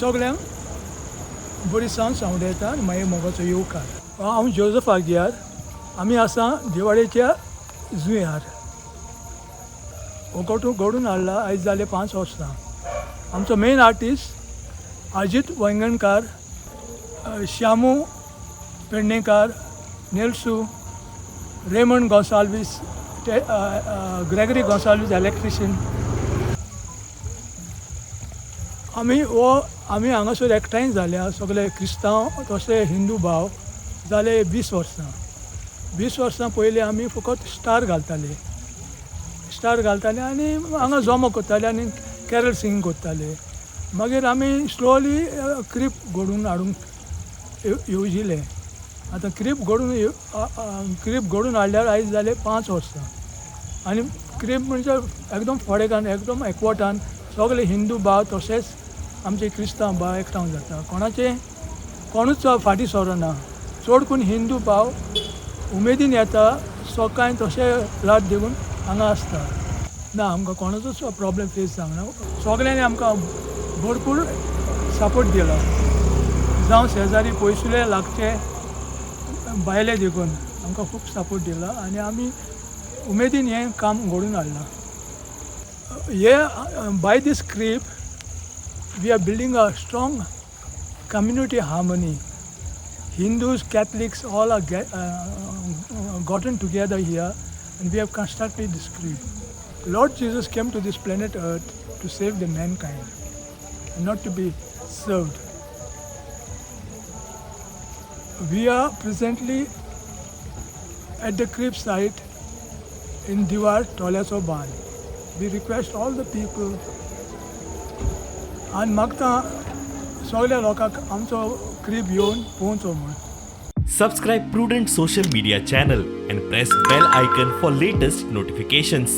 सगल्यांक बरी सांज सांवड्याता आनी मागीर मोगाचो येवकार. हांव जोजफ आगियार. आमी आसा दिवाळेच्या जुंयार. हो गोटू घडून हाडला आयज जाले 5 वर्सां. आमचो main artist Ajit Vaingankar, Shyamu Pednekar, Nelsu, Raymond Gonsalves, Gregory Gonsalves electrician. आमी हो आमी हांगासर एकठांय जाल्या सगळे क्रिस्तांव तशे हिंदू भाव जाले 20 वर्सां. 20 वर्सां पयलीं आमी फकत स्टार घालताले, स्टार घालताले आनी हांगा जमो करताले आनी कॅरल सिंगींग करताले. मागीर आमी स्लोली क्रीब घडोवन हाडूंक येवजिलें. आतां क्रीब घडोवन हाडल्यार आयज जाले 5 वर्सां आनी क्रीब म्हणजे एकदम फडेकान, एकदम एकवटान सगळे हिंदू भाव तशेंच आमचे क्रिस्तांव भाव एकठांय जाता. कोणाचे कोणूच फाटीं सरना. चड करून हिंदू भाव उमेदीन येता सकाळी, तशें रात देखून हांगा आसता. ना, आमकां कोणाचोच प्रॉब्लेम फेस जावंक ना. सगळ्यांनी आमकां भरपूर सपोर्ट दिला, जावं शेजारी, पयसुले, लागचे, भायले देखून आमकां खूब सपोर्ट दिला आनी आमी उमेदीन हें काम घडोवन हाडलां. हे by this crib we are building a strong community harmony. Hindus, Catholics, all are gotten together here and we have constructed this crib. Lord Jesus came to this planet Earth to save the mankind and not to be served. We are presently at the crib site in Diwar, Tolyacho Ban. We request all the people आनी मागता सगल्या लोकांक आमचो crib येवन पळोवचो म्हूण. Subscribe Prudent Social Media channel and press bell icon for latest notifications.